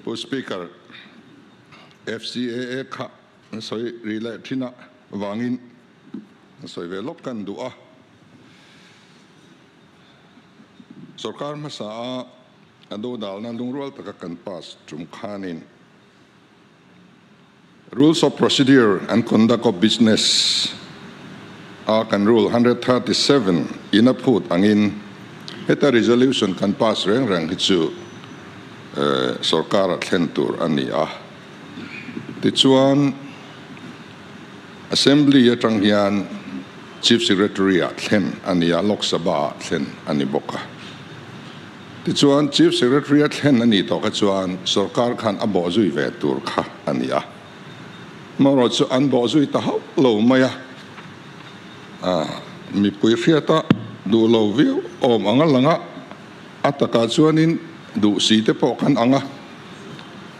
Pu Speaker, FCAA kha an sawi ri leh thin a vangin an sawi ve lawk kan duh a. Sorkar hmasa a a dodalna lungrual taka kan pass tum khanin Rules of Procedure and Conduct of Business a kan Rule 137 in a phut angin heta resolution kan pass reng reng hi chu sorkar a thlen tur a ni a. Tichuan Assembly atang hian Chief Secretary ah thlen a ni a, Lok Sabha ah thlen a ni bawk a. Tichuan, Chief Secretary a thlen a nih tawh kha chuan sorkar khan a bawhzui ve tur kha a ni a. Amaherawh chu an bawhzui ta hauh lo mai a, mipui hriata duh lo viau awm ang a lang a, a takah chuanin duh si te pawh khan ang a.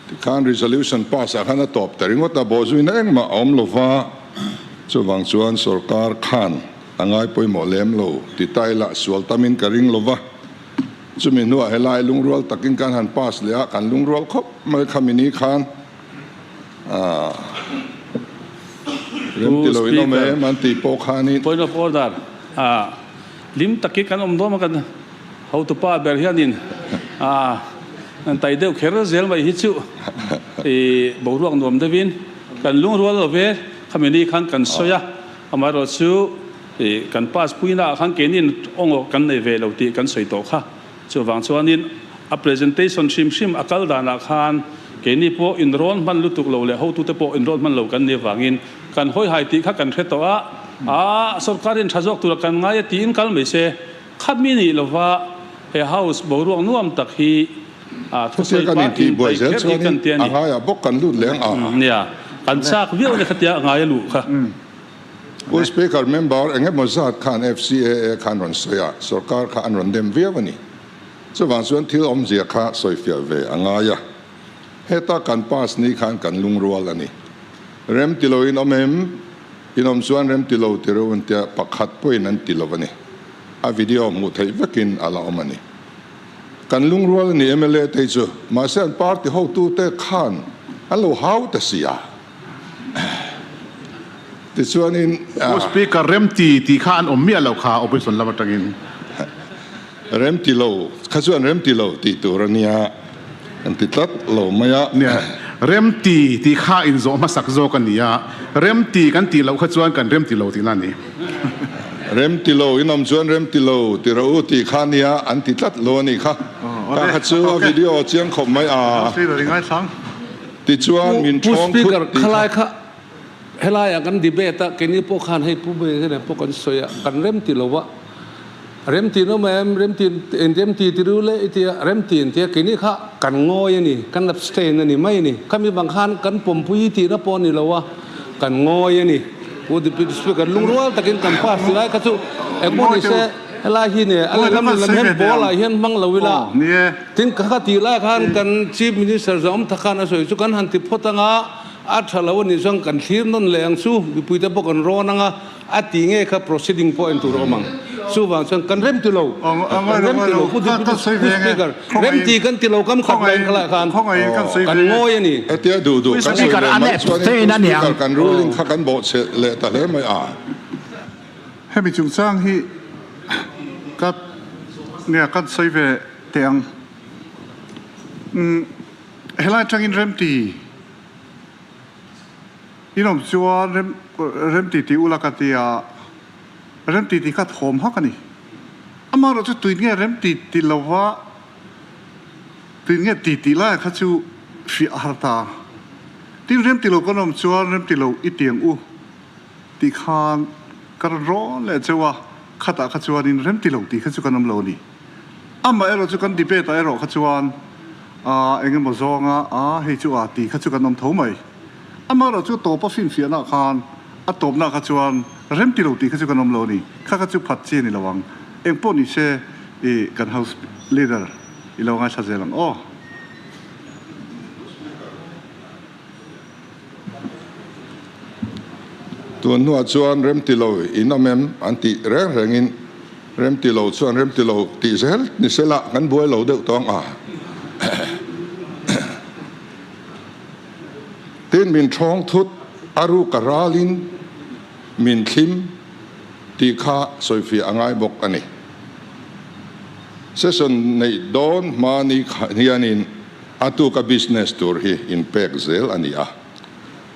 Tikhan resolution pass ah khan a tawp ta ringawt a, bawhzuina engmah a awm lo va, chuvang chuan sorkar khan a ngai pawimawh lem lo ti ta ila sual tamin ka ring lo va. Chumi hnuah helai lungrual takin kan han pass leh a, kan lungrual khawp mai khami ni khan rem ti lo in awm em an tih pawh khanin. Point of order, Lim takin kan awm dawn a kan hotupa ber hianin an tai deuh kher zel mai hi chu boruak nuam deuhin kan lungrual lo ve khami ni khan kan sawi a, amaherawhchu chu Ih, kan pass puina ah khan keinin awngaw kan nei ve lo tih kan sawi tawh kha. Chuvang chuanin a presentation hrim hrim a kal danah khan keini pawh inrawn hman lutuk lo leh hotute pawh inrawn hman lo kan nih avangin kan hawihai tih kha kan hre tawh a, a sorkarin tha zawk tura kan ngai a tiin kal mai se. Khami nih lova he house boruak nuam tak hi a thusawi Chutia kan pah intihbuai in zel tai kher hi chuanin kan ti a a ni. ngaiah bawk kan lut leng a. Nia, kan chak viau a ni khatia a ngai a luh kha. Pu Speaker, member eng emaw zat khan FCAA khan rawn sawi a, sorkar kha an rawn dem viau a ni. Chuvang chuan thil awmzia kha sawifiah ve a ngai a. Heta kan pass ni khan kan lungrual a ni. Rem ti loin awm em? In awm chuan rem ti lo ti reuh an tia, pakhat pawhin an ti lo a ni. A video hmuh theih vekin a la awm a ni. Kan lungrual a ni mla te hi chu, mahse an party hotute khan an lo hau ta si a. Tichuanin. Pu Speaker, remti tih kha an awm miah lo kha opposition lam atangin. Remti lo kha chuan remti lo tih tur a nia, an ti tlat lo mai a. Nia, remti tih kha inzawh hmasak zawk a nia, remti kan tih loh kha chuan kan remti lo tihna a ni. Remti lo in awm chuan remti lo ti rawh u tih kha a nia, an ti tlat lo a nih kha. Kha kha chu a video chiang khawp mai a. Tichuan min Pu thawng thut Speaker, tih kha. khalai kha helaiah kan debate a, keini pawh khan hei Pu Bengene pawh kan sawi a, kan remti lo va, remti in awm em, remti in remti ti ru le i tia, remti in tia keini kha kan ngawi a ni, kan abstain a ni mai a ni. Khami vang khan kan pawmpui tihna pawh a ni lo a, kan ngawi a ni. Pu Deputy Speaker, lungrual takin kan pass ti lai kha chu engpawh ni se, Helai hi ne a lehlam lehlam hian ball ah hian hmang lo ila, tin ka ka tih lai khan kan Chief Minister zawng tha khan a sawi chu kan han ti phawt anga a tha lo a nih chuan kan thlir nawn leh ang chu, mipui te pawh kan rawn anga a tih nge kha proceeding pawh en tur a awm ang. Chuvang chuan kan rem ti lo, kan rem ti lo Pu Deputy Speaker, rem ti kan ti lo kam khat laiin khalai khan kan ngawi a ni. Hetia duh duh kan sawi leh mai chuanin Pu Speaker kan ruling kha kan bawhchhe leh ta hle mai a. Hemi chungchang hi ka nia kan sawi ve teh ang. Umm helai atangin remti in awm chuan rem remti tih ula ka ti a, remti tih kha thawm hak a ni. Amaherawh chu tuin nge remti ti lova tuin nge ti tih laia kha chu hriah a har ta. Tin remti lo kan awm chuan remti lo i ti ang u. Tih khan ka rawn rawn leh cheu a, khatah kha chuanin rem ti lo tih kha chu kan awm lo a ni. Amah erawh chu kan debate ah erawh kha chuan aa eng emaw zawnga aa hei chu aa tih kha chu kan awm tho mai. Amah erawh chu tawpa finfiahna ah khan a tawpna kha chuan rem ti lo tih kha chu kan awm lo a ni. Kha kha chu phat chi a ni lo ang. Eng pawh ni se i kan house leader i lo ngaithla zel ang aw. Tun hnuah chuan remti lo in awm em an tih reng rengin remti lo chuan remti lo tih zel ni sela kan buai lo deuh tawng a. Tin, min ṭhawng thut a ruk a ralin min thlim tih kha sawifiah a ngai bawk a ni. Session neih dawn hma ni hianin a tuka business tur hi inpek zel a ni a.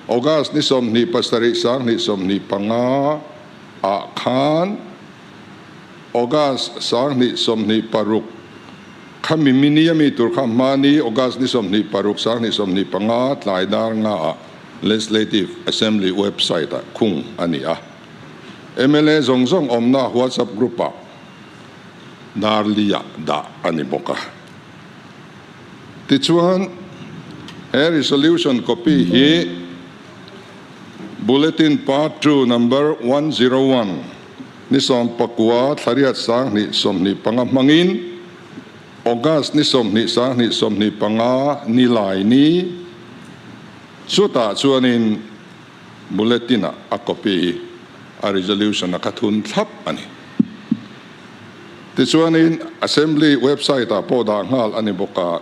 August ni 27 2025 ah khan August 2026 Khami mini a mi tur kha hmani August ni 26 2025 tlai dar nga ah Legislative Assembly website ah khung a ni a. Mla zawng zawng awmna WhatsApp group ah dar li ah dah a ni bawk a. Tichuan he resolution copy hi Bulletin Part Two Number 101 Ni 19 thlariat 2025 hmangin August ni 20 2025 nilai ni chutah chuanin Bulletin ah a copy hi a resolution a kha thun thlap a ni. Tichuanin Assembly website ah pawh dah nghal a ni bawk a,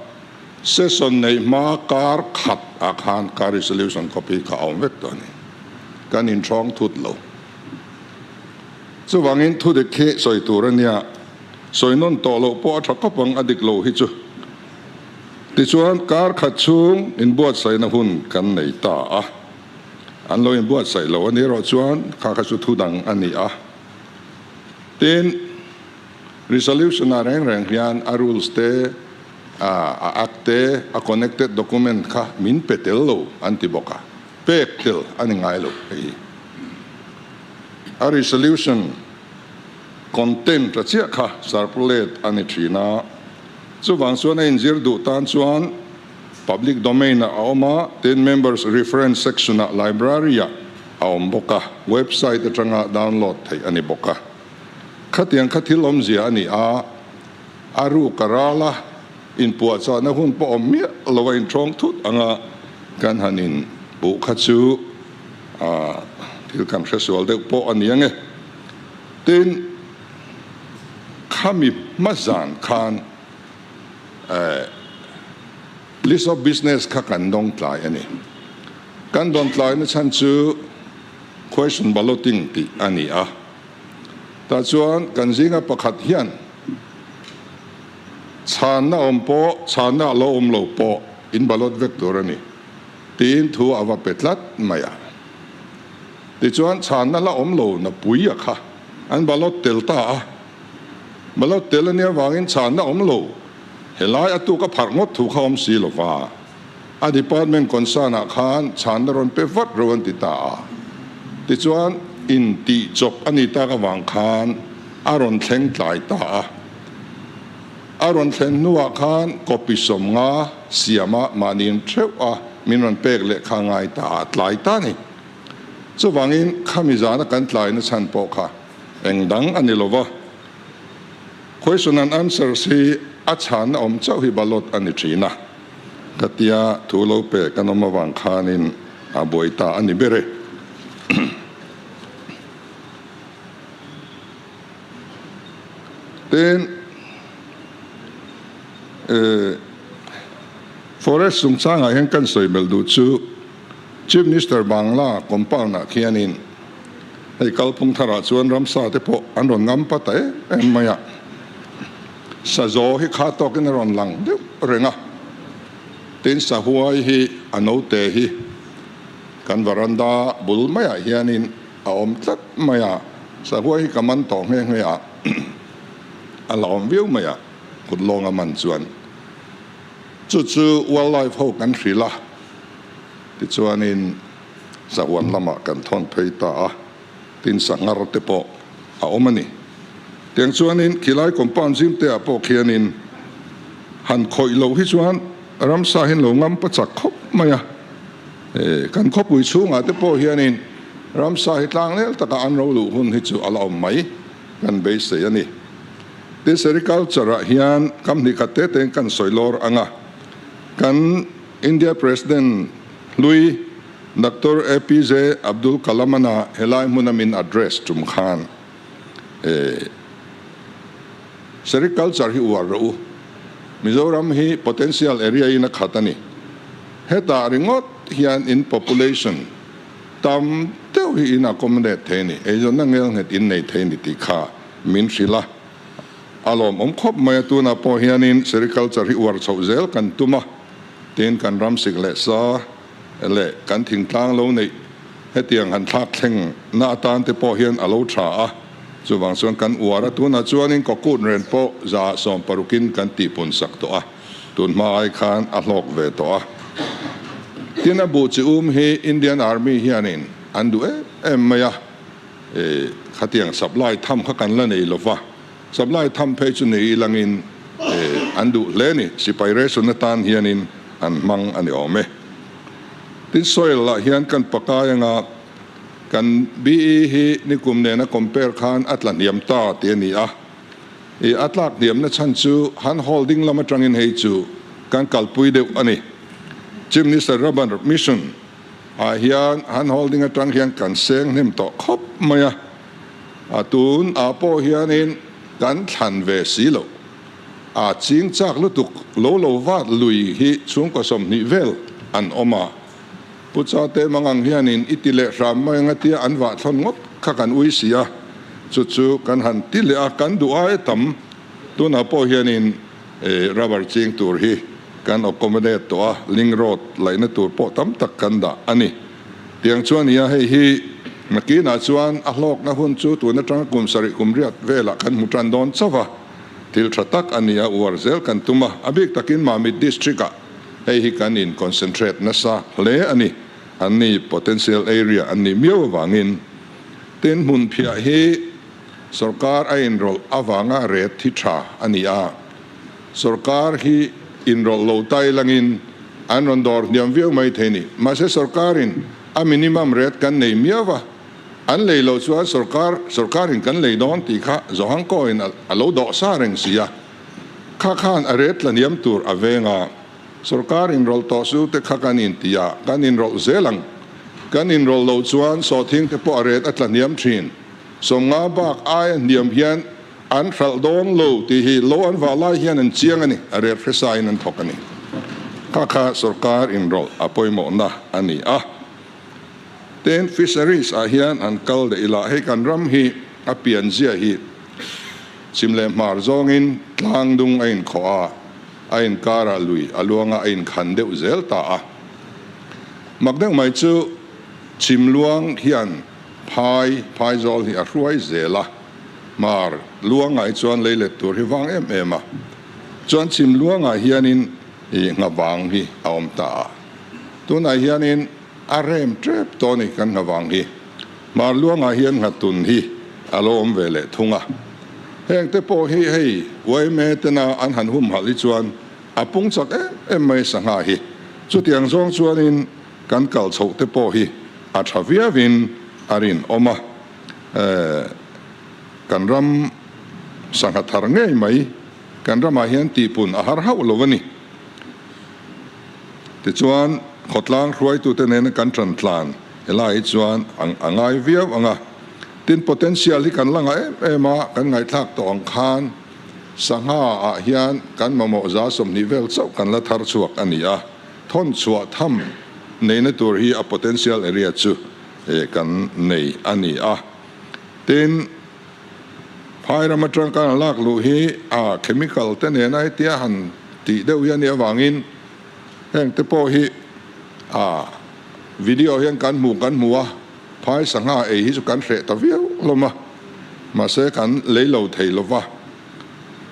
session neih hma kar khat ah khan ka resolution copy kha a awm vek tawh a ni. Kan inhrawng thut lo. Chuvangin thudik hi sawi tur a nia, sawi nawn tawh loh pawh a tha khawp ang a dik lo hi chu. Tichuan kar khat chhung inbuatsaihna hun kan nei ta a, an lo inbuatsaih lo a ni erawh chuan kha kha chu thu dang a ni a. Tin, resolution ah reng reng hian a rules te, a act te, a connected document kha min pe tel lo an ti bawk a. Pek tel a ni ngai lo hei hi. A resolution content a chiah kha circulate a ni thin a, chuvang chuan a inzir duh tan chuan public domain ah a awm a, tin members reference section ah library ah a awm bawk a, website atanga download theih a ni bawk a. Khatiang kha thil awmzia a ni a, a ruk a ral a. Inpuahchahna hun pawh awm miah lo a inṭhawng thut anga kan han in puh kha chu thil kan hre sual deuh pawh a ni ang e. Tin, khami hma zan khan list of business kha kan dawng tlai a ni. Kan dawn tlaina chhan chu question balloting tih a ni a. Tah chuan kan zinga pakhat hian Chhanna awm pawh, chhanna a lo awm lo pawh in ballot vek tur a ni, tiin thu a va pe tlat mai a. Tichuan chhanna la awm lo na pui a kha an ballot tel ta a. Ballot tel a nia vangin chhanna awm lo helai a tuk a pharh ngawt thu kha awm si lo va. A department concern ah khan chhanna rawn pe vat ro an ti ta a. Tichuan in tih chawp a ni tak avang khan a rawn thleng tlai ta a. A rawn thlen hnuah khan copy 50 siama mahni theuh a min rawn pek leh kha ngai ta a tlai ta a ni. Chuvangin khami zana kan tlaina chhan pawh kha eng dang a ni lo va. Question and answers hi a chhanna awm chauh hi ballot a ni thin a. Ka tia thu lo pe kan awm avang khanin a buai ta a ni ber e. Tin, Forest chungchangah hian kan sawi belh duh chu Chief Minister Bangla compound ah khianin hei kalphung tharah chuan ramsa te pawh an rawn ngam pa ta em em mai a, sazaw hi kha tawkin a rawn lang deuh reng a, tin sahuai hi a note hi kan varanda bul maiah hianin A awm tlat mai a, sahuai hi ka man tawh nghe nghe a, a la awm viau mai a, kut lawng a man chuan chu chu wildlife ho kan hrilh a, tichuanin sahuan lamah kan thawn phei ta a, tin sanghar te pawh a awm a ni. Tiang chuanin khilai compound zim te ah pawh khianin han khawih loh hi chuan ramsa hi an lo ngam pachak khawp mai a. Kan khawpui chhungah te pawh hianin ramsa hi tlangnel taka an ro luh hun hi chu a la awm mai kan beisei a ni. Tin, sericulture ah hian kam hnih khat te tein kan sawi lawr ang a, kan India President hlui Doctor APJ Abdul Kalam-ana helai hmuna min address tum khan Sericulture hi uar rawh u. Mizoram hi potential area in a khat a ni. Hetah ringawt hian in population tam deuh hi in accommodate thei a ni, eizawnna ngelnghet in nei thei a ni tih kha min hrilh a. A lawmawm khawp mai a, tunah pawh hianin sericulture hi uar chhoh zel kan tum a, tin kan ram sik leh sa leh kan thingtlang lo neih hetiang han thlak thleng na atan te pawh hian a lo tha a, chuvang chuan kan uar a, tunah chuanin kawkut ren pawh 160 in kan tihpun sak tawh a, tun hma ai khan a hlawk ve tawh a. Tin a buh chi um hi Indian Army hianin an duh em em mai a. E, khatiang supply tham kha kan la nei lo va, supply tham phei chu nei ilangin e, an duh hle ni, sipai ration atan hianin an hmang a ni awm e. Tin soil lah hian kan pakai anga kan BE hi nikum nena compare khan a tla hniam ta tih a ni a, e, a tlak hniamna chhan chu han holding lam atangin hei chu kan kalpui deuh a ni. Chief Minister Rubber Mission. Ah hian han holding atang hian kan seng hnem tawh khawp mai a, a tun ah pawh hianin kan thlan ve si loh. A ching chak lutuk lo lo vat lui hi chhungkaw 20 vel an awm a, Pu Chate Mangang hianin i ti leh hram mai anga tia an vah thlawn ngawt kha kan ui si a, chu chu kan han ti leh a, kan duh ai tam tunah pawh hianin rubber ching tur hi kan accommodate tawh a, link road laihna tur pawh tam tak kan dah a ni. Tiang chuan nia hei hi nakinah chuan a hlawkna hun chu tun atanga kum 7 kum riat velah kan hmu tan dawn chauh a, thil tha tak a ni a, uar zel kan tum a, a bik takin Mamit district ah hei hi kan in concentrate nasa hle a ni, an ni potential area an nih miau avangin. Tin, hmunphiah hi sorkar a inrawlh avanga ret hi tha a ni a. Sorkar hi inrawlh lo tai langin an rawn dawr hniam viau mai thei ni. Mahse sorkarin a minimum rate kan nei miau va, an lei loh chuan sorkar sorkarin kan lei dawn tih kha Zohangkawiin a lo dawh sa reng si a. Kha khan a rate tla hniam tur a veng a. Sorkar inrawlh tawh su te kha kan inti a, kan inrawlh zel ang. Kan inrawlh loh chuan sawhthing te pawh a rate a tla hniam thin. 50 bak aia hniam hian An hralh dawn lo tih hi lo an vah lai hian an chiang a ni, a rel hresain an thawk a ni. Kha kha sorkar inrawlh a pawimawhna a ni a. Tin, fisheries ah hian an kal leh ila, hei kan ram hi a pian zia hi chhim leh hmar zawngin tlang dung a inkhawh a, a inkarah lui a luanga a inkhan deuh zel ta a. Mak deuh mai chu chhim luang hian phai phaizawl hi a hruai zel a. Hmar luangah hi chuan lei let tur hi vang em em a, chuan chhim luangah hianin ih nghavang hi a awm ta a, tunah hianin a rem tep tawh a ni kan nghavang hi. Hmar luangah hian nghatun hi a lo awm ve leh thung a, heng te pawh hi hei yma tena an han humhalh hi chuan a pung chak em em mai sangha hi. Chutiang zawng chuanin kan kal chhoh te pawh hi a tha viauin a rinawm a. Kan ram sangha thar ngei mai kan ramah hian tihpun a har hauh lo a ni. Tichuan, khawtlang hruaitute nena kan tan tlan helai hi chuan a ngai viau ang a. Tin, potential hi kan la ngah em em a, kan ngaihthlak tawh ang khan sangha ah hian kan mamawh 20% vel chauh kan la thar chhuak a ni a. Thawn chhuah tham neihna tur hi a potential area chu kan nei a ni a. Tin, phai ram atang kan lak luh hi a chemical te nena hetia han tih deuh hi a nih avangin heng te pawh hi a video hian kan hmu kan hmu a, phai sangha ei hi chu kan hreh ta viau hlawm a, mahse kan lei lo thei lo va.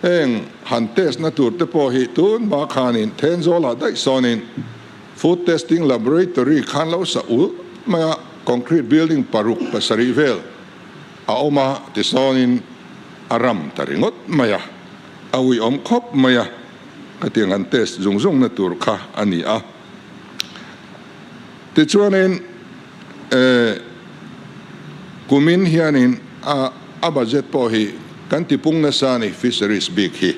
Heng han test na tur te pawh hi tun hma khanin Thenzawl ah daih sawnin Food Testing Laboratory khan lo sa ulh mai a, concrete building paruk pasarih vel a awm a, tisawnin a ram ta ringawt mai a, a uiawm khawp mai a, khatiang han test zung zung na tur kha a ni a. Tichuanin eh kumin hianin a a budget pawh hi kan tipung nasa a ni fisheries bik hi.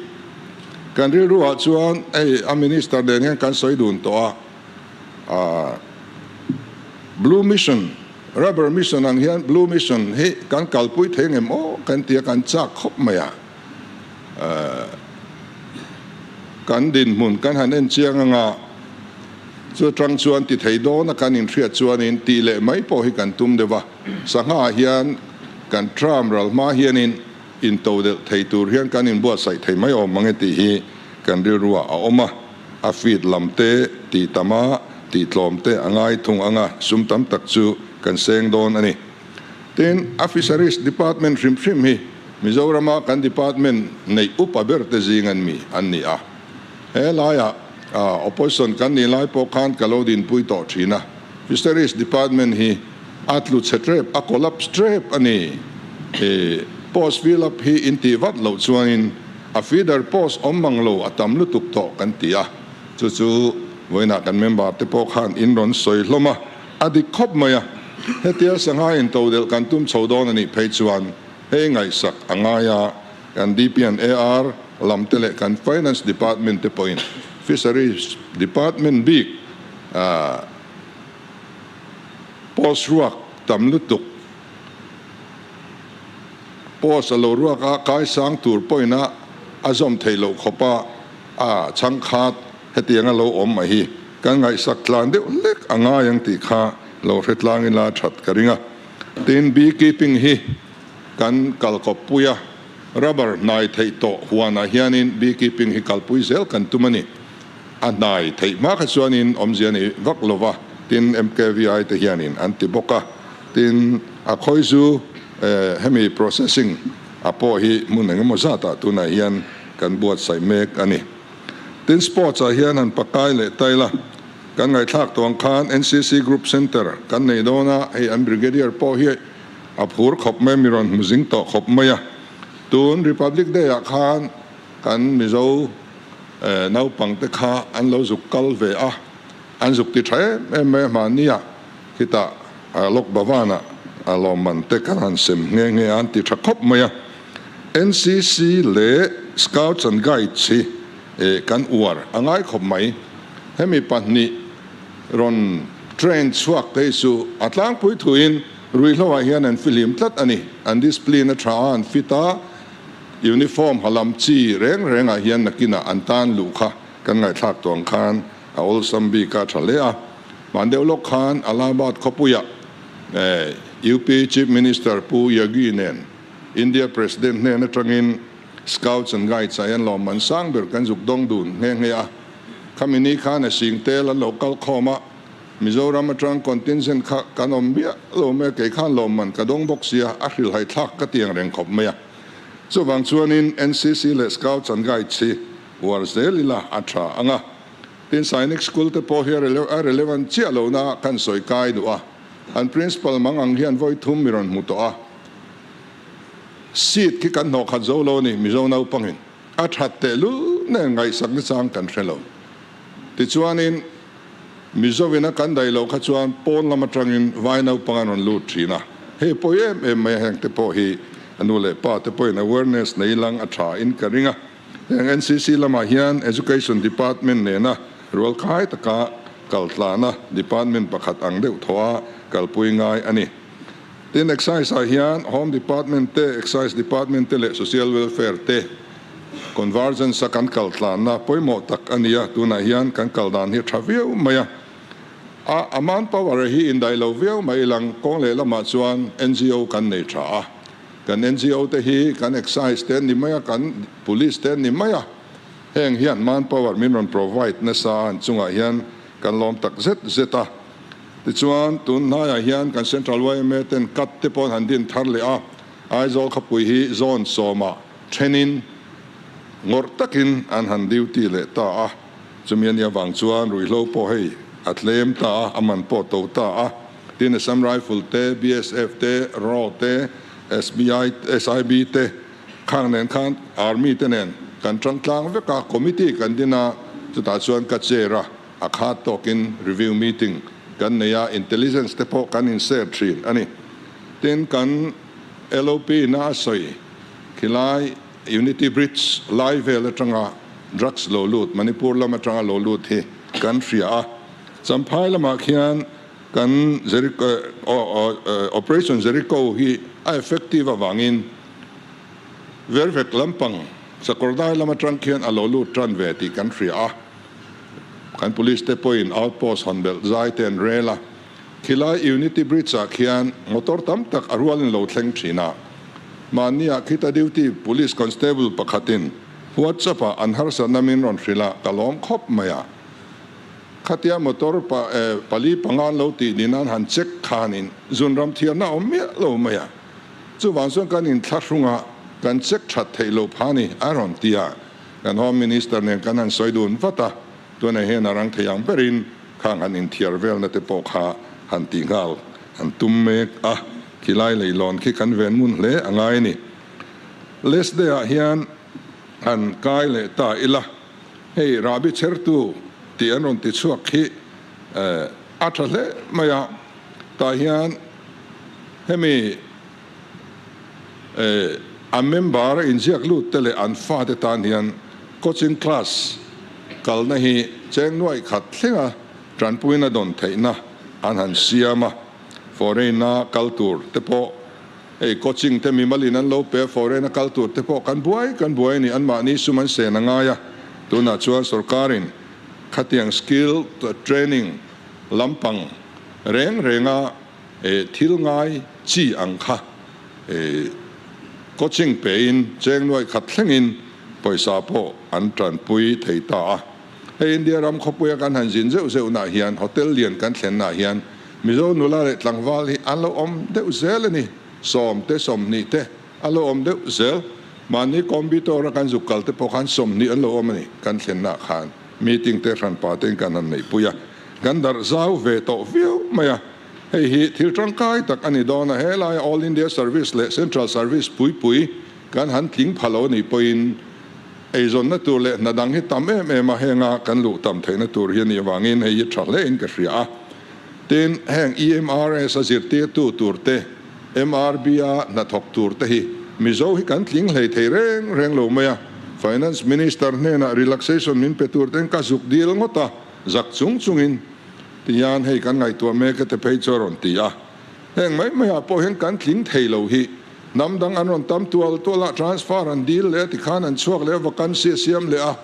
Kan rilruah chuan hei a minister nen hian kan sawi dun tawh a, aah Blue Mission, Rubber Mission ang hian Blue Mission hi kan kalpui thei ngem aw kan ti a, kan chak khawp mai a. Aah kan dinhmun kan han en chiang anga. Chu atang chuan ti thei dawna kan inhriat chuanin tih leh mai pawh hi kan tum deuh a. Sangha hian kan term ral hma hianin intodelh thei tur hian kan inbuatsaih thei mai awm ang e tih hi kan rilruah a awm a. A feed lam te tih tam a, tih tlawm te a ngai thung ang a, sum tam tak chu kan seng dawn a ni. Tin, a Fisheries Department hrim hrim hi Mizorama kan department neih upa ber te zing an mi an ni a. He laiah opposition kan nih lai pawh khan ka lo dinpui tawh thin a, Fisheries Department hi a tlu chhe trep, a collapse trep a ni. Post fill up hi in tih vat loh chuanin a feeder post awm mang lo a tam lutuk tawh kan ti a, chu chu vawiinah kan member te pawh khan in rawn sawi hlawm a, a dik khawp mai a. Hetia sangha intodelh kan tum chho dawn a nih phei chuan hei ngaihsak a ngai a, kan DP and AR lam te leh kan Finance Department te pawhin Fisheries Department bik post ruak tam lutuk post a lo ruak a, kaisang tur pawhin a a zawm theih loh khawp a, a chhangkhat hetiang a lo awm mai hi kan ngaihsak tlan deuh hlek a ngai ang tih kha lo hre tlang ila that ka ring a. Tin, bee keeping hi kan kalkawppui a, rubber hnai theih tawh huanah hianin bee keeping hi kalpui zel kan tum a ni. A hnai theih hma kha chuanin awmzia ni vak lo va, tin MKVI te hianin an ti bawk a. Tin, a khawizu hemi processing a pawh hi hmun engemaw zatah tunah hian kan buatsaih mek a ni. Tin, sports ah hian han pakai leh ta ila, kan ngaihthlak tawh ang khan NCC Group Centre kan nei dawn a, hei an Brigadier pawh hi a phur khawp mai, mi rawn hmu zing tawh khawp mai a. Tun Republic Day ah khan kan Mizo naupang te kha an lo zuk kal ve a, an zuk ti tha em em mai a, hmahnia khitah Lok Bhavan-ah lawmman te kan han sem nghe nghe a, an ti tha khawp mai a. NCC leh Scouts and Guides hi kan uar a ngai khawp mai. Hemi pahnih rawn train chhuak te hi chu a tlangpui thuin ruihhloah hian an fihlim tlat a ni. An discipline a tha a, an fit a, uniform ha lam chi reng rengah hian nakinah an tan luh kha kan ngaihthlak tawh ang khan a awlsam bik a tha hle a. Hman deuh lawk khan Allahabad khawpuiah UP Chief Minister Pu Yogi nen India President hnen atangin Scouts and Guides ah hian lawmman sang ber kan zuk dawng dun nghe nghe a. Khami ni khan a sing tel an lo kal khawm a, Mizoram atang contingent kha kan awm miah lo mai a, kei khan lawmman ka dawng bawk sia, a hrilhai thlak ka tiang reng khawp mai a. Chuvang chuanin NCC leh Scouts and Guides hi uar zel ila a tha ang a. Tin, Sainik School te pawh hi a relevant chiah lohna kan sawi kai duh a, an Principal mang ang hian vawi thum mi rawn hmu tawh a. Seat khi kan hnawh khat zo lo a ni, Mizo naupangin a that tehlul nen ngaihsak nachang kan hre lo. Tichuanin Mizovin a kan daih loh kha chuan pawn lam atangin vai naupang an rawn lut thin a, hei pawi em em mai a, heng te pawh hi a nu leh pa te pawhin awareness nei lang a tha in ka ring a. Heng NCC lamah hian Education Department nena rualkhai taka kaltlana department pakhat ang deuh thaw a kalpui ngai a ni. Tin, Excise ah hian Home Department te, Excise Department te leh Social Welfare te convergence a kan kaltlanna pawimawh tak a ni a, tunah hian kan kal dan hi a tha viau mai a. A a manpower hi indaih lo viau mai ilang kawng lehlamah chuan NGO kan nei tha a. Kan NGO te hi kan Excise te an ni mai a, kan Police te an ni mai a, heng hian manpower min rawn provide nasa an chungah hian kan lawm tak zet zet a. Tichuan, tun hnaiah hian kan Central yma ten cut te pawh an han din thar leh a, Aizawl khawpui hi zone sawmah thenin ngawrh takin an han duty leh ta a, chumi a nih avang chuan ruihhlo pawh hei a tlem ta a, a man pawh to ta a. Tin, Assam Rifle te, BSF te, raw te, SBI, SIB te khang nen khan Army te nen kan tang tlang vek a, committee kan din a, chutah chuan ka chair a, a khat tawkin review meeting kan nei a, intelligence te pawh kan in share thin a ni. Tin, kan LOP na a sawi khilai Unity Bridge lai vel atanga drugs lo lut, Manipur lam atanga lo lut hi kan hria a, Champhai lamah khian Kan Jericho Operation Jericho hi a effective avangin Vervek lampang Sakawrdai lam atang khian a lo lut tan ve tih kan hria a. Kan police te pawhin outpost hawn belh zai te an rel a, khilai Unity Bridge ah khian motor tam tak a rualin lo thleng thin a. Mahni ah khita duty police constable pakhatin WhatsApp ah an harsatna min rawn hrilh a, ka lawm khawp mai a. Khatia motor pali panga an lo tih ni nan han check khanin zunram thiarna a awm miah lo mai a. Chuvang chuan kan inthlahrung a, kan check that theih loh pha ni a rawn ti a. Kan Home Minister nen kan han sawi dun vat a, tunah hian a rang thei ang berin khang han inthiar velna te pawh kha han tih nghal an tum mek a, khilai leilawn khi kan ven ngun hle a ngai a ni. Last day ah hian han kai leh ta ila, hei rahbi chhertu tih an rawn ti chhuak khi a tha hle mai a, tah hian hemi A member inziak lut te leh an fate tan hian coaching class kalna hi cheng nuaih khat thlenga tanpuina dawn theihna an han siam a, foreign-a kal tur te pawh hei coaching te mimalin an lo pe a, foreign-a kal tur te pawh kan buai kan buai a ni, anmahni sum an sen a ngai a, tunah chuan sorkarin khatiang skill training lampang reng renga Thil ngai chi ang kha coaching pein cheng nuaih khat thlengin pawisa pawh an tanpui thei ta a. Hei India ram khawpuia kan han zin zeuh zeuh nah hian hotel lian kan thlen nah hian Mizo nula leh tlangval hi an lo awm deuh zel a ni. Sawm te 20 te an lo awm deuh zel. Mahni computer a kan zuk kal te pawh khan 20 an lo awm a ni kan thlen nah khan. Meeting te hranpa tein kan han neihpui a, kan darh zau ve tawh viau mai a. Hei hi thil tangkai tak a ni dawn a, helaia All India Service leh Central Service pui pui kan han tling pha lo nih pawhin eizawnna tur leh hna dang hi tam em em a, henga kan luh tam theihna tur hi a nih avangin hei hi tha hlein ka hria a. Tin, heng EMRS a zirtirtu tur te, MRB a hnathawk tur te hi Mizo hi kan tling hlei thei reng reng lo mai a, Finance Minister hnenah relaxation min pe tur ten ka zuk dil ngawt a, zak chung chungin tihian hei kan ngaihtuah mek e te phei chu a rawn ti a. Heng mai maiah pawh hian kan tling thei lo hi hnam dang an rawn tam tual tual a, transfer an dil leh a tikhan an chhuak leh a, vacancy a siam leh a,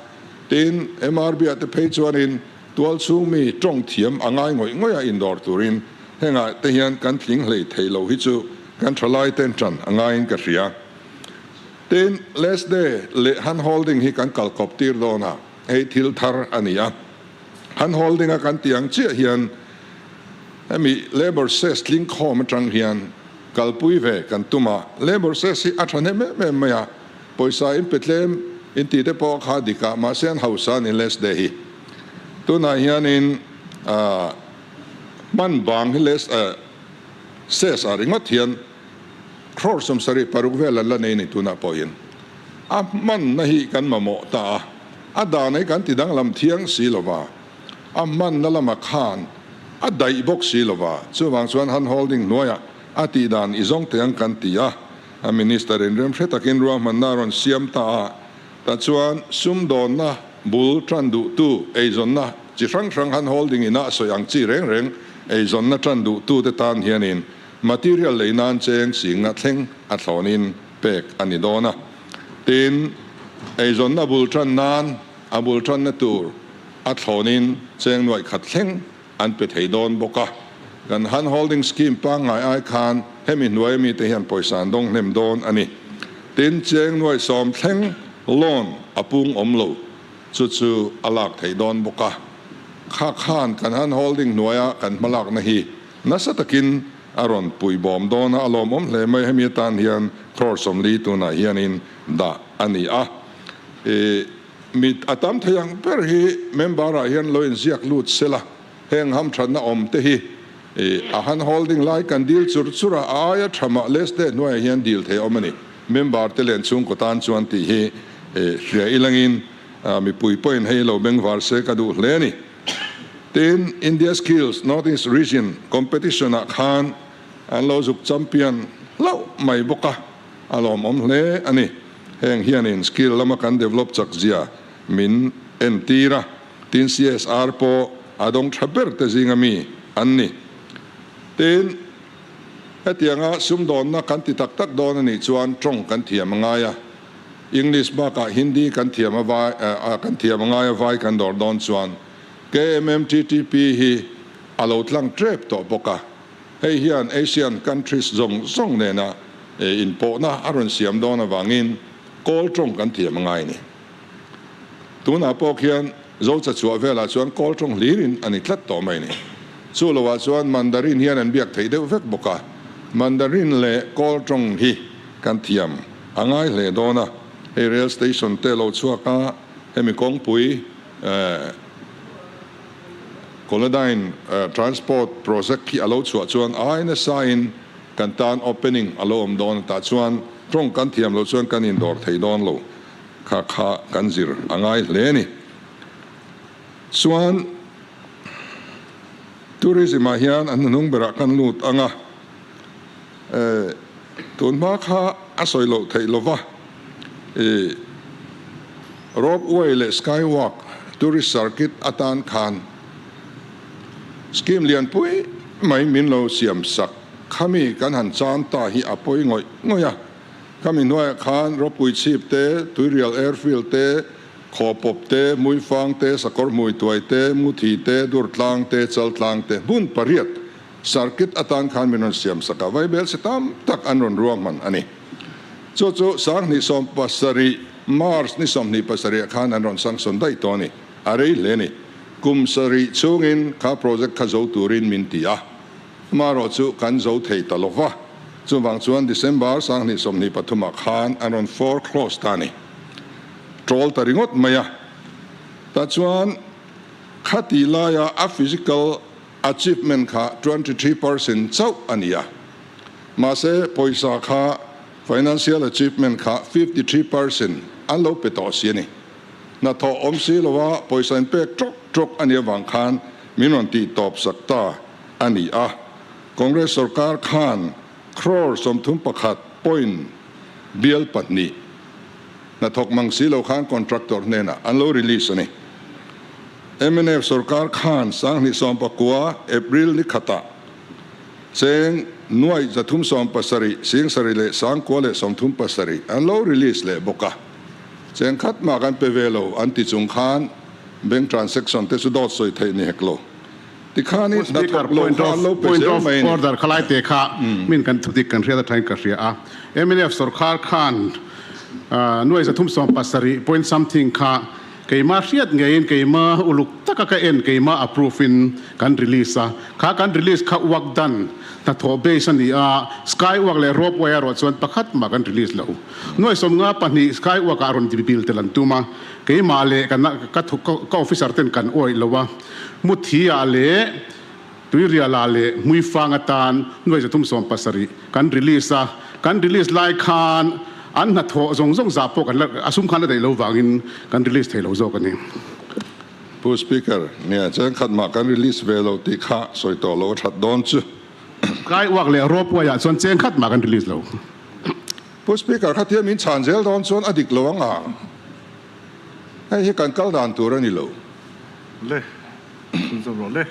tin MRB ah te phei chuanin Tual chhung mi tawng thiam a ngai ngawih ngawih a indawr turin hengah te hian kan tling hlei thei lo hi chu kan thalai ten tan a ngaiin ka hria. Tin, Last Day leh Hand Holding hi kan kal kawp tir dawn a, hei thil thar a ni a. Hand Holding a kan tih ang chiah hian hemi Labour Cess tling khawm atang hian kalpui ve kan tum a, Labour Cess hi a thahnem em em mai a, Pawisa in pe tlem in tih te pawh kha dik a, mahse an hausa a ni less day hi. Tunah hianin hman bang hi less ses ah ringawt hian crore 76 vel an la nei a ni tunah pawh hian. A hmanna hi kan mamawh ta a, a dan hi kan ti danglam thiang si lova, a hmanna lamah khan a daih bawk si lova, chuvang chuan hand holding hnuaiah a tih dan i zawng teh ang kan ti a. A minister in remhre takin ruahmanna a rawn siam ta a, tah chuan sumdawnna bul tan duhtu eizawnna chi hrang hrang han holding ina a sawi ang chi reng reng eizawnna tan duhtute tan hianin material lei nan cheng singa thleng a thlawnin pek a ni dawn a. Tin, eizawnna bul tan nan a bul tanna tur a thlawnin cheng nuaih khat thleng an pe thei dawn bawk a, kan hand holding scheme pangngai ai khan hemi hnuai ami te hian pawisa an dawng hnem dawn a ni. Tin, cheng nuaih sawm thleng loan a pung awm lo chu chu a lak thei dawn bawk a. Kha khan kan hand holding hnuaia kan hmalakna hi nasa takin a rawn pui bawm dawn a, a lawmawm hle mai. Hemi atan hian crore 40 tunah hianin dah a ni a. Mit a tam thei ang ber hi member ah hian lo inziak lut sela, heng hamthatna awm te hi a hand holding lai kan dil chur chur a, a aia tha mah less te hnuaiah hian dil thei a awm a ni. Member te len chhungkaw tan chuan tih hi hria ilangin mipui pawhin hei lo bengvar se ka duh hle a ni. Tin, India Skills North East Region Competition ah khan an lo zuk champion hlauh mai bawk a. A lawmawm hle a ni. Heng hianin skill lama kan develop chak zia min entir a, tin CSR pawh a dawng tha ber te zinga mi an ni. Tin, hetianga sumdawnna kan ti tak tak dawn a nih chuan tawng kan thiam a ngai a, English bakah Hindi kan thiam a vai kan thiam a ngai a vai kan dawr dawn chuan. KMMTTP hi a lo tlang tep tawh bawk a, hei hian Asian countries zawng zawng nena inpawhna a rawn siam dawn avangin Kawl tawng kan thiam a ngai a ni. Tunah pawh khian Zocha chhuah velah chuan Kawl tawng hlirin a ni tlat tawh mai a ni. Chu lovah chuan Mandarin hian an biak theih deuh vek bawk a, Mandarin leh Kawl tawng hi kan thiam a ngai hle dawn a, hei rail station te lo chhuak a, hemi kawngpui Kolodyne transport project hi a lo chhuah chuan ai nasain kan tan opening a lo awm dawn a, tah chuan tawng kan thiam loh chuan kan indawr thei dawn lo kha kha kan zir a ngai hle a ni. Chuan tourism ah hian an hnuhnung berah kan lut ang a, tun hma kha a sawi loh theih lova rope way leh sky walk tourist circuit atan khan scheme lian pui mai min lo siam sak khami kan han chan ta hi a pawi ngawih ngawih a, khami hnuaiah khan ropui chhip te, tuirial airfield te, Khawpawp te, Muifang te, Sakawr Hmuituai te, Muthi te, Durtlang te, Chaltlang te, hmun pariat circuit atan khan min rawn siam sak a, vaibel si tam tak an rawn ruahman a ni. Chu chu 2017 March ni 27 ah khan an rawn sanction daih tawh a ni. A rei hle a ni. Kum sarih chhungin kha project kha zo turin min ti a, amaherawh chu kan zo thei ta lo va, chuvang chuan December 2023 ah khan an rawn foreclose ta a ni. Ṭawl ta ringawt mai a. Tah chuan khati laia a physical achievement kha 23% chauh a ni a. Mahse pawisa kha financial achievement kha 53% an lo pe tawh si a ni. Hnathawh awm si lova pawisa in pek ṭawk ṭawk a nih avang khan min rawn tih tawp sak ta a ni a. Congress sorkar khan crore 31 point bial pahnih Hnathawk mang si lo khan contractor hnenah an lo release a ni. Mnf sorkar khan 2019 April ni khatah cheng nuaih 370 singsarih leh 937 an lo release leh bawk a. Cheng khat mah kan pe ve lo an ti chung khan bank transaction te chu dawt sawi theih ni hek lo. Tikhanin Pu Speaker, hnathawk lo point kha of an lo pe point zel of mai a ni. order khalai te kha min kan thudik kan hriat atangin ka hria a. Mnf sorkar khan nuai 370 point something kha keima hriat ngeiin keima uluk taka ka en keima approve in kan release a. Kha kan release kha work done hnathawh base a ni a, sky work leh rope way erawh chuan pakhat mah kan release lo. Nuai 52 sky work ah rawn bill tel an tum a, keimah leh ka ka officer ten kan awih lo a. Muthi-ah leh Tuirialah leh Hmuifang atan nuai 370 kan release a, kan release lai khan an hnathawh zawng zawng zah pawh kan la, a sum khan la daih lo vangin kan release thei lo zawk a ni. Pu Speaker, nia chengkhat mah kan release ve lo tih kha sawi tawh lo a that dawn chu. Kai uak leh rawp uaiah chuan chengkhat mah kan release lo. Pu Speaker, khatia min chhan zel dawn chuan a dik lo ang a, hei hi kan kal dan tur a ni lo. Le, chhunzawm rawh le,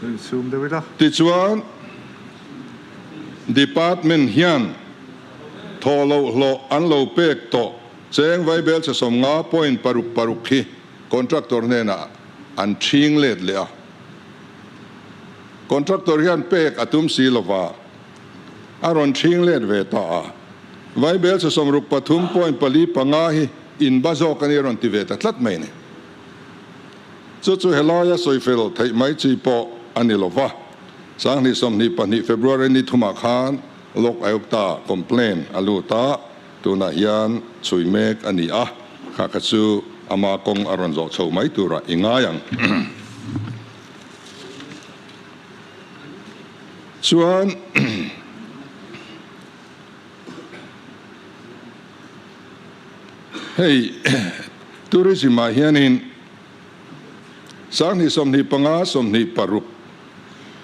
lo insum deuh ila. Tichuan, Department hian thawh loh hlawh an lo pek tawh cheng vaibel chhe 50.66 hi contractor hnenah an ṭhing let leh a. Contractor hian pek a tum si lova, a rawn ṭhing let ve ta a. Vaibel chhe 63.45 hi inba zawk a ni a rawn ti ve ta tlat mai a ni. Chu chu helaia sawifel theih mai chi pawh a ni lo va, 2022 February ni thumah khan Lok Ayukta complaint a lut a, tunah hian chhui mek a ni a, kha kha chu ama kawng a rawn zawh chho mai turah i ngai ang. Chuan Hei tourism ah hianin 2025 26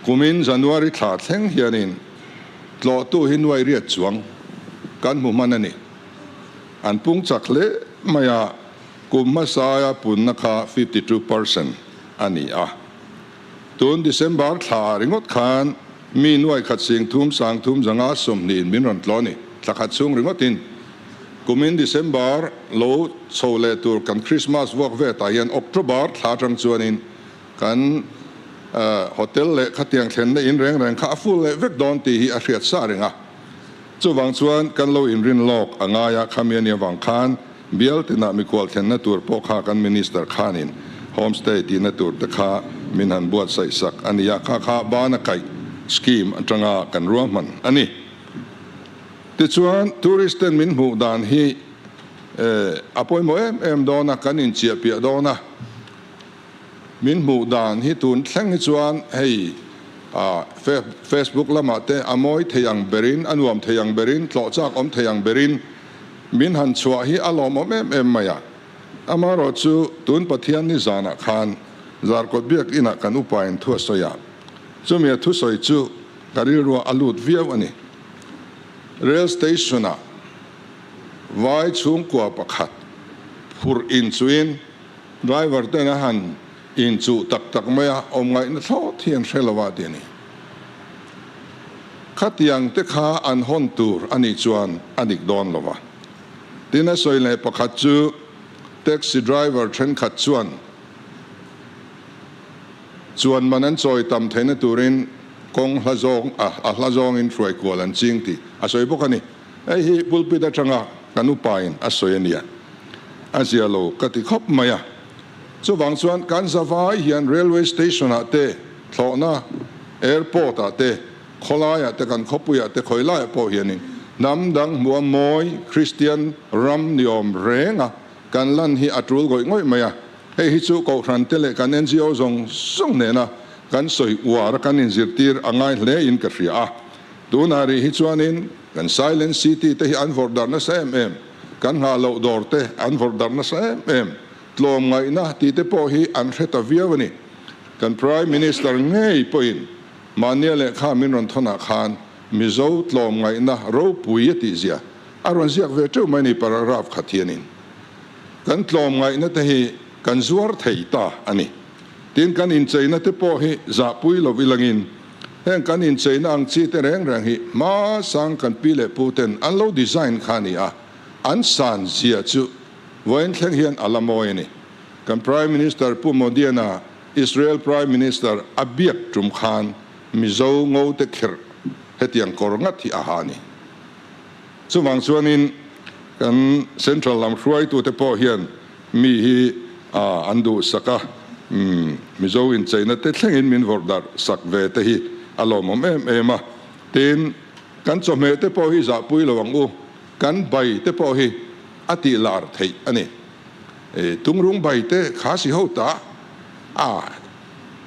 kumin January thla thleng hianin tlawhtu hi nuai riat chuang kan hmu hman a ni. An pung chak hle mai a, kum hmasaia punna kha 52% a ni a. Tun December thla ringawt khan mi nuai khat sing thum sang thum zanga sawmhnih in min rawn tlawh a ni, thla khat chhung ringawtin. Kumin December lo chho leh tur kan Christmas vuak ve tah hian October thla atang chuanin Kan hotel leh khatiang thlenna in reng reng kha a full leh vek dawn tih hi a hriat sa reng a. Chuvang chuan kan lo inrin lawk a ngai a, khami a nih avang khan bial tinah mikhual thlenna tur pawh kha kan Minister khanin homestay tihna tur te kha min han buatsaih sak a ni a, kha kha bana kaih scheme atanga kan ruahman a ni. Tichuan tourist ten min hmuh dan hi a pawimawh em em dawn a, kan inchiahpiah dawn a. Min hmuh dan hi tun thleng hi chuan hei Facebook lamah te a mawi thei ang berin, a nuam thei ang berin, tlawh chak awm thei ang berin min han chhuah hi a lawmawm em em mai a. Amaherawh chu tun Pathian ni zanah khan Zarkawt Biakinah kan upain thu a sawi a, chumi a thusawi chu ka rilruah a lut viau a ni. Rail station-ah vai chhungkua pakhat phurh inchuhin, Driver ten a han inchuh tak tak mai a, awm ngaihna thlawt hi an hre lo a ti a ni. Khatiang te kha an hawn tur a nih chuan a dik dawn lo va. Tin a sawi leh pakhat chu taxi driver thenkhat chuan chuan man an chawi tam theihna turin kawng hla zawng a hla zawngin hruai kual an ching tih a sawi bawk a ni. Hei hi pulpit atanga kan upain a sawi a nia. A zia lo ka ti khawp mai a. Chuvang chuan kan zavai hian railway station ah te, thlawhna, airport ah te, khawlai ah te, kan khawpui ah te, khawi lai ah pawh hianin hnam dang hmuh a mawi Kristian ram ni awm reng a kan lan hi a tul ngawih ngawih mai a. Hei hi chu Kohhran te leh kan NGO zawng zawng nena kan sawi uar a kan inzirtir a ngai hle in ka hria a. Tunah rih hi chuanin kan Silent City te hi an vawrh darh nasa em em, kan nghah loh dawr te an vawrh darh nasa em em, tlawm ngaihna tih te pawh hi an hre ta viau a ni. Kan Prime Minister ngei pawhin mahnia lehkha min rawn thawnah khan Mizo tlawm ngaihna ropui a tih zia a rawn ziak ve teuh mai ni paragraph khat hianin. Kan tlawm ngaihna te hi kan zuar thei ta a ni. Tin kan incheina te pawh hi zahpui lo ilangin Heng kan incheina ang chi te reng reng hi hma sang kan pi leh pu ten an lo design kha a ni a, an san zia chu vawiin thleng hian a la mawi a ni. Kan Prime Minister Pu Modiana Israel Prime Minister a biak tum khan Mizo ngo te kherh hetiang kawr ngat hi a ha a ni. Chuvang chuanin kan Central lam hruaitute pawh hian Mi hi an duhsak a, Mizo incheina te thlengin min vawrh darh sak ve te hi a lawmawm em em a. Tin, kan chawhmeh te pawh hi zahpui lo ang u, kan bai te pawh hi a tih lar theih a ni. Tungrung bai te kha si ho ta a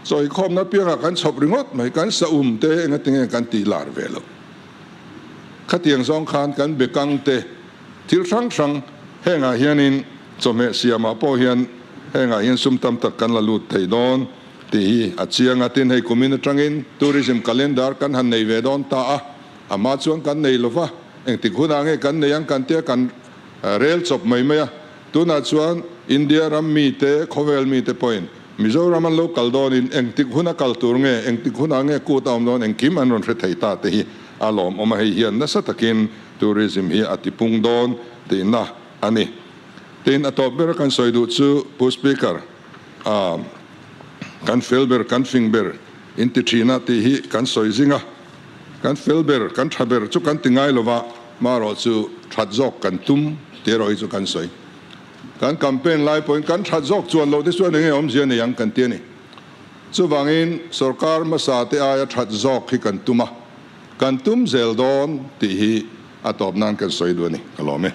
chawikhawmna piangah kan chhawp ringawt mai, kan saum te engatinge kan tih lar ve loh. Khatiang zawng khan kan bekang te thil hrang hrang hengah hianin chawhmeh siamah pawh hian hengah hian sum tam tak kan la lut thei dawn tih hi a chiang a. Tin, hei kumin atangin tourism calendar kan han nei ve dawn ta a, a hma chuan kan nei lova, engtik hunah nge kan nei ang kan tia kan rel chawp mai mai a. Tunah chuan India ram mite, khawvel mite pawhin Mizoram an lo kal dawnin engtik huna kal tur nge, engtik hunah nge kut a awm dawn engkim an rawn hre thei ta te hi a lawmawm a, hei hian nasa takin tourism hi a tipung dawn tihna a ni. Tin, a tawp ber a kan sawi duh chu Pu Speaker, ah kan fel ber, kan fing ber in ti thin a tih hi kan sawi zing a, kan fel ber, kan tha ber chu kan ti ngai lova, marawh chu that zawk kan tum tih erawh hi chu kan sawi. Kan campaign lai pawhin kan that zawk chuan loh te chuan enge awmzia nei ang kan ti a ni. Chuvangin sorkar hmasa te aia that zawk hi kan tum a, kan tum zel dawn tih hi a tawp nan kan sawi duh a ni. Ka lawm e.